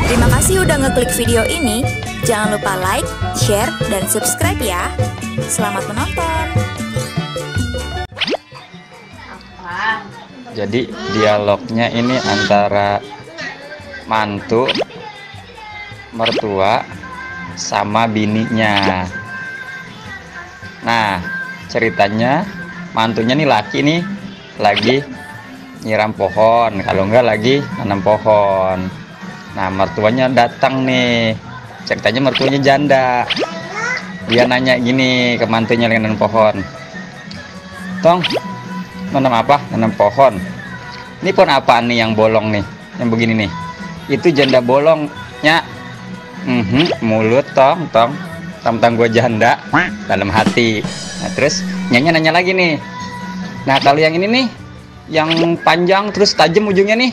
Terima kasih udah ngeklik video ini. Jangan lupa like, share, dan subscribe ya. Selamat menonton. Jadi dialognya ini antara mantu, mertua, sama bininya. Nah, ceritanya mantunya nih laki nih lagi nyiram pohon, kalau enggak lagi nanam pohon. Nah, mertuanya datang nih. Ceritanya mertuanya janda. Dia nanya gini ke mantunya lagi nanam pohon. "Tong, nanam apa?" "Nanam pohon." "Ini pohon apa nih yang bolong nih? Yang begini nih?" "Itu janda bolongnya." Mulut tong gue janda dalam hati. Nah, terus nyanyi nanya lagi nih. "Nah, kalau yang ini nih, yang panjang terus tajam ujungnya nih?"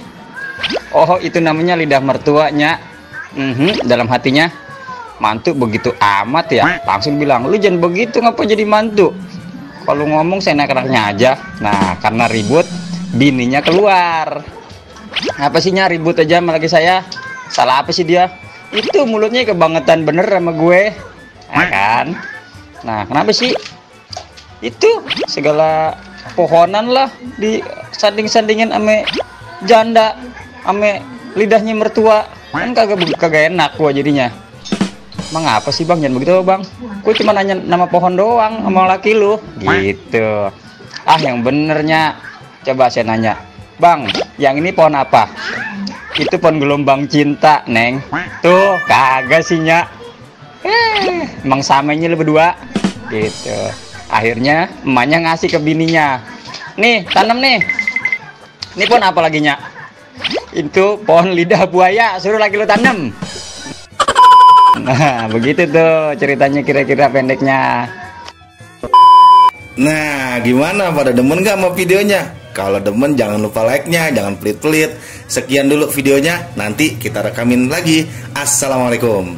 "Oh, itu namanya lidah mertuanya." Dalam hatinya, mantu begitu amat ya, langsung bilang, "Lu jangan begitu, ngapa jadi mantu? Kalau ngomong seenak-enaknya aja." Nah, karena ribut, bininya keluar. "Apa sih ribut aja sama laki saya? Salah apa sih dia? Itu mulutnya kebangetan bener sama gue." Nah, kan? Nah, kenapa sih? Itu segala pohonan lah di sanding-sandingin ame janda, ame lidahnya mertua. Kan kagak enak gua jadinya. "Emang apa sih bang, jangan begitu bang, gue cuma nanya nama pohon doang sama laki lu." Gitu. "Ah, yang benernya, coba saya nanya, bang, yang ini pohon apa?" "Itu pohon gelombang cinta, Neng." "Tuh, kagak sih nyak. Emang samanya lu berdua." Gitu. Akhirnya emaknya ngasih ke bininya, "Nih, tanam nih. Ini pohon apa lagi nyak?" "Itu pohon lidah buaya, suruh lagi lu tanam." Nah, begitu tuh ceritanya kira-kira pendeknya. Nah, gimana, pada demen gak sama videonya? Kalau demen jangan lupa like-nya, jangan pelit-pelit. Sekian dulu videonya, nanti kita rekamin lagi. Assalamualaikum.